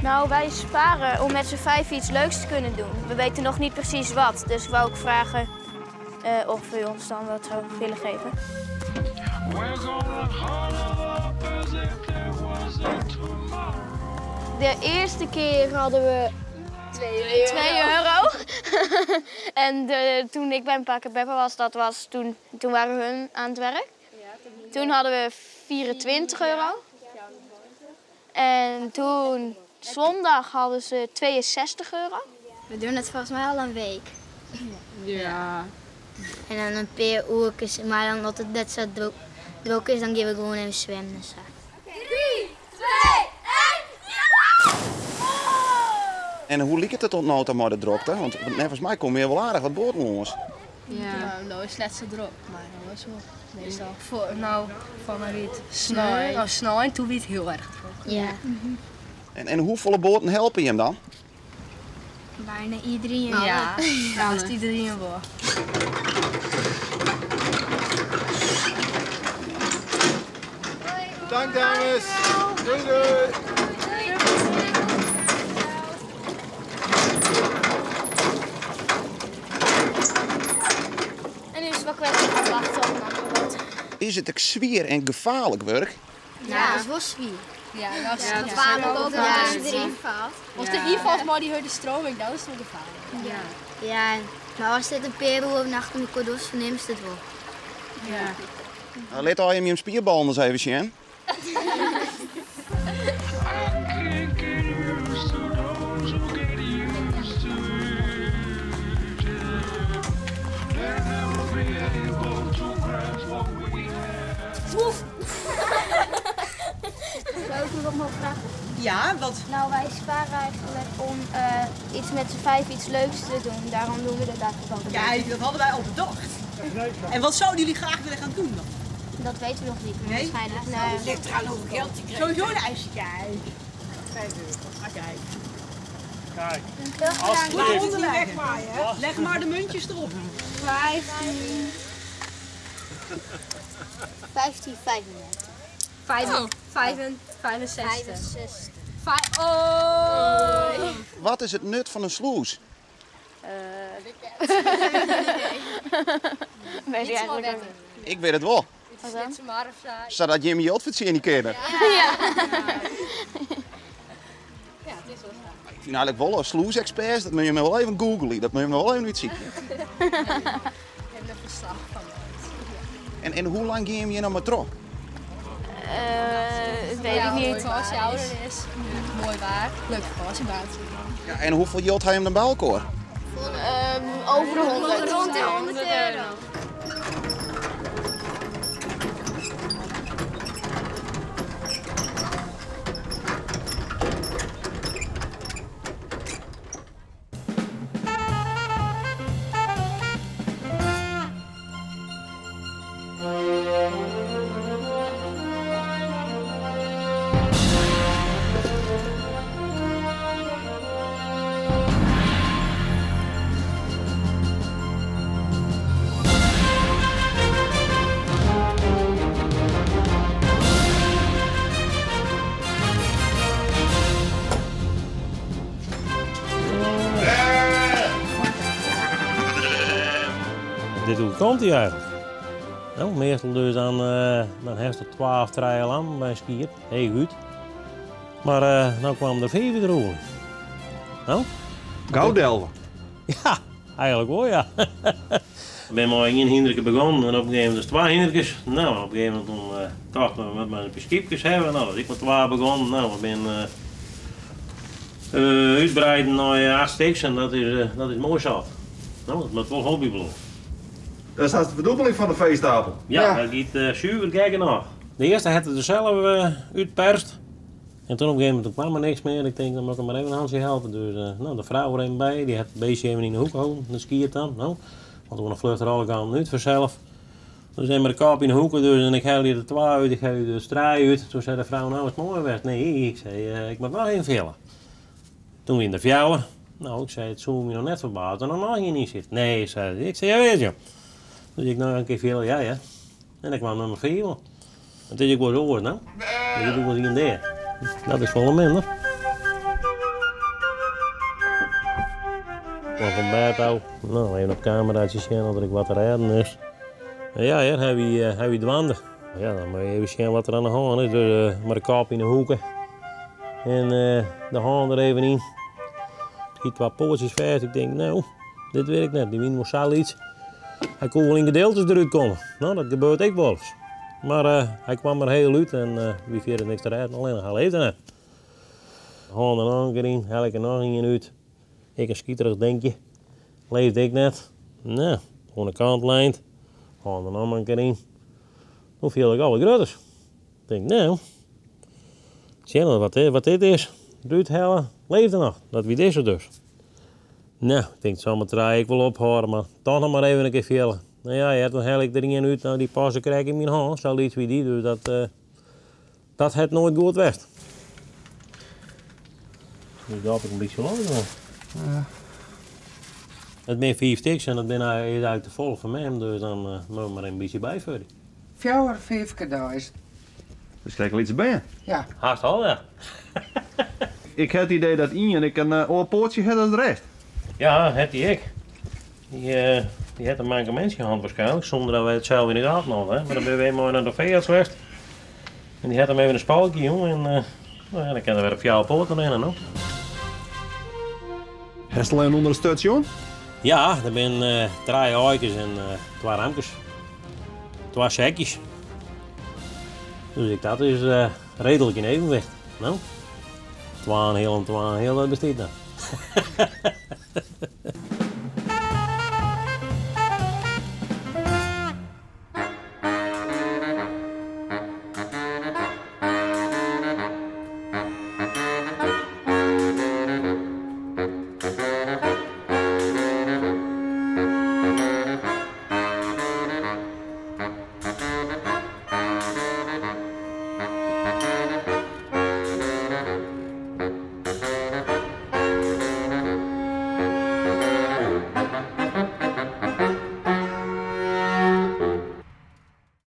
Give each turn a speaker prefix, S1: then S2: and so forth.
S1: Nou, wij sparen om met z'n vijf iets leuks te kunnen doen. We weten nog niet precies wat, dus wou ik vragen of u ons dan wat zou willen geven. De eerste keer hadden we 2 euro. En toen ik bij Pake Beppe was, dat was toen, toen waren hun aan het werk. Toen hadden we 24 euro. En toen zondag hadden ze 62 euro.
S2: We doen het volgens mij al een week.
S3: Ja.
S2: En dan een paar uurtjes, maar dan dat het net zo druk is, dan gaan we gewoon even zwemmen. En zo.
S1: 3, 2, 1,
S4: En hoe liep het tot nu toe met de drukte? Want volgens mij kom je wel aardig wat boten langs.
S3: Ja. Nou is het net zo druk, maar dat was wel meestal. Voor, nou, van een riet snel. Nou, snel en toen werd het heel erg druk.
S2: Ja.
S4: En hoeveel boten helpen je hem dan?
S2: Bijna iedereen.
S3: Ja, ja, als het iedereen wil.
S5: Dank dames. Doei doei.
S1: En nu is het wel kwestie van wachten op een andere boot.
S4: Is het ook zwier en gevaarlijk werk?
S2: Ja, dat is wel zwier.
S3: Ja, dat is
S2: Ja, gevaarlijk ook. Ja, als je erin valt.
S3: Als de hier valt maar die harde stroming, dan is het wel gevaarlijk.
S2: Ja. Ja, maar als dit een perel of nacht in de kordos verneemt het wel.
S3: Ja.
S4: Nou, let al je hem spierballen eens even zien.
S1: Zou ik nog mogen vragen?
S6: Ja, wat?
S1: Nou, wij sparen eigenlijk om iets met z'n vijf iets leuks te doen. Daarom doen we dit eigenlijk al.
S6: Kijk, dat hadden wij al bedacht. En wat zouden jullie graag willen gaan doen dan?
S1: Dat weten we nog niet, maar
S6: Nee?
S1: waarschijnlijk. Nee.
S6: Het ligt eraan hoeveel geld je krijgt. Sowieso een ijsje, kijk. 5 euro. Ah, kijk.
S7: Kijk.
S6: Alsjeblieft. Moet niet wegwaaien, hè? Leg maar de muntjes erop.
S2: 15. 15, 35.
S3: 65.
S2: 65.
S3: Oh!
S4: Wat is het nut van een sloes?
S1: Weet ik eigenlijk ook niet.
S4: Ik weet het wel.
S1: Wat dan?
S4: Zodat Jimmy Jotfits in die kennen.
S1: Ja.
S3: Ja, het is wel zo.
S4: Ik vind eigenlijk wel een sloes-expert, dat moet je me wel even googlen. Dat moet je me wel even uitzoeken.
S3: Ik heb er verslag van.
S4: En hoe lang ging je nou maar terug?
S1: Weet ik niet.
S3: Vakantie ouder is. Mooi waar. Leuk vakantiebaat.
S4: Ja, en hoeveel jot hij hem dan bij elkaar?
S1: Over de 100.
S2: Rond de 100 euro.
S7: Dit hoe komt hij eigenlijk? Nou, meestal dus dan heeft het 12 treien aan bij een skier. Heel goed. Maar nou kwam er 5 erover. Nou?
S5: Gauwdelven.
S7: Ja, eigenlijk wel, ja. Ik ben maar 1 hinderke begonnen en op een gegeven moment dus 2 hinderkes. Nou, op een gegeven moment toen dachten we met mijn schipjes hebben. Nou, dat ik met 2 begonnen. Nou, ik ben uitbreiden naar 8 stuks en dat is mooi zat. Nou, dat moet wel hobby blijven.
S5: Dat is de verdubbeling van de veestapel.
S7: Ja, dat gaat zuiver kijken nog. De eerste had het er zelf uitperst. En toen op een gegeven moment kwam er niks meer. Ik denk, dan moet ik hem maar even een handje helpen. Dus nou, de vrouw er even bij, die had het beestje even in de hoek gehouden. Dat skiert dan. Nou, want toen vlucht er alle kanten uit vanzelf. Dus neem maar de kop in de hoeken dus en ik haal hier de 2 uit, ik haal hier de straai uit. Toen zei de vrouw, nou is het mooi weg. Nee, ik zei, ik moet nog even vullen. Toen wiene der fjouwer. No, ik sei, it soe my noch net ferbaze as der noch ien yn sit. Nee, sei er. Ik sei, jawis joh. Dus ik noch in kear fiele, ja ja. En dan kwam nûmer fiif oan. Dat is ek wol oars, no. Der is ek wol ien dea. Dat is folle minder. Kwam fan bêd ôf. No, even op kameraatje sjen oft der ek wat te rêden is. En ja hear, hy wie, hy wie dwaande. Ja, dan moatte je even sjen wat der oan de hân is. Dus mei de kop yn de hoeke en de hân der even yn. Skyt twa poatsjes fêst. Ik tink, no, dit wit ik net. Dy wiene wol sa lyts. Hy koe wol yn gedeeltes derút komme. No, dat gebeurt ek wolris. Mar hy kwam der hiel út en wie fierder niks te rêden. Allinnich hy leefde net. Hân der noch in kear yn, helle ik der noch ien út. Ek in skiterich dinkje. Leefde ek net. No, oan de kant lein. Hân der noch mar in kear yn. Doe fielde ik al wat grutters. Tink, no, sjen wat wat dit is. Derút helle, leefde noch. Dat wie dizze dus. No, ik tink, it sil mei trije ek wol ophâlde, mar toch noch mar even in kear fiele. No ja, hear, dan helle ik der ien út, no dy paste krekt yn myn hân, sa lyts wie dy, dus dat, dat hat noait goed west. Dus dat ik in bytsje los oan. Ja. It binne fiif stiks en dat binne is eigentlik te folle foar mem, dus dan uh, moatte we mar even in bytsje byfurje.
S8: Fjouwer, fiif kear deis.
S5: Dat is krekt in lytse bern.
S8: Ja.
S7: Hast al, ja.
S5: Ik ha it idee dat ien ek in oar poatsje hat as de rest.
S7: Ja, hat dy ek. Dy, uh, dy hat in mankemintsje hân waarskynlik, sûnder dat wy it sels yn de gaten hadden. Mar dan binne wy mei nei de feearts west. En dy hat him even in spalkje jûn en uh, no ja, dan kin er wer op fjouwer poaten rinne, no.
S5: Hast al even ûnder it sturt sjoen?
S7: Ja, der binne uh, trije aaikes en uh, twa ramkes. Twa sekjes. Dus ek dat is uh, reedlik yn evenwicht. No? Twa en heal en twa en heal, dat bestiet no.